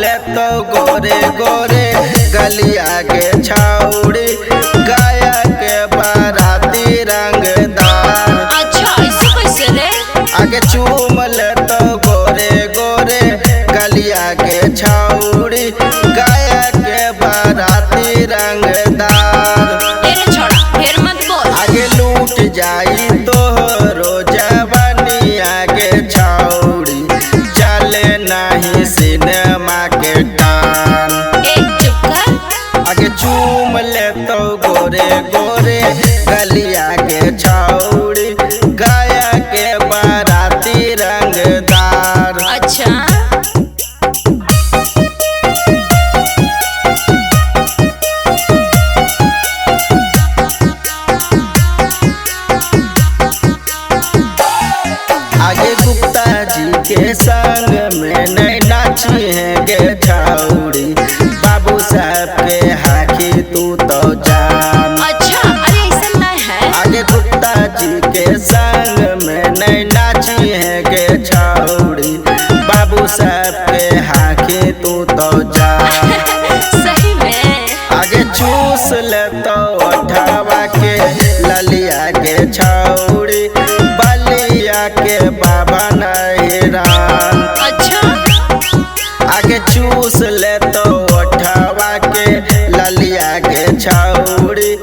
ले तो गोरे गोरे गलिया के छाउड़ी गाया के बाराती रंगदार। अच्छा ऐसे कैसे रे? आगे चूम ले तो गोरे गोरे गलिया के छाउड़ी गाया के बाराती रंगदार। ए रे छोड़ा फिर मत बोल। आगे लूट जाई तोहरो जवानी आगे छाउड़ी चले नहीं सिनेमा के टान। ए चुप कर। आगे चूम ले तो गोरे गोरे गलिया के छाउड़ी गाया के बाराती रंगदार। अच्छा आगे गुप्ता जी के संग में नहीं नाची है गे छाउड़ी बाबू साहब के हाथी तू तो जान। अच्छा अरे ऐसा ना है। आगे गुप्ता जी के संग में नहीं नाची है गे छाउड़ी बाबू साहब के हाथी तू तो जान। सही में। आगे चूस ले तो अठावा के ललिया के छाउड़ी बलिया के बाबा नहिरान। अच्छा आगे चूस ले तो अठावा के ललिया के छाउड़ी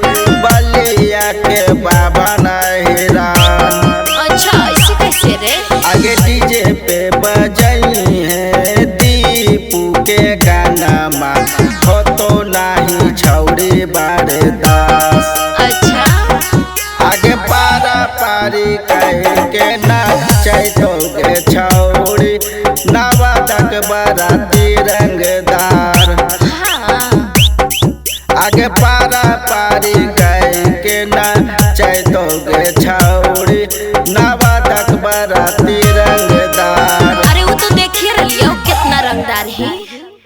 बलिया के बाबा नहिरान। अच्छा ऐसे कैसे रे? आगे डीजे पे बजई है दीपू के गाना मा हो तो नाही छौड़ी बारे दास। अच्छा आगे पारा पारी कह के ना चैतो के छौड़ी नावा तक बाराती रंगदार। हाँ। आगे पारा पारी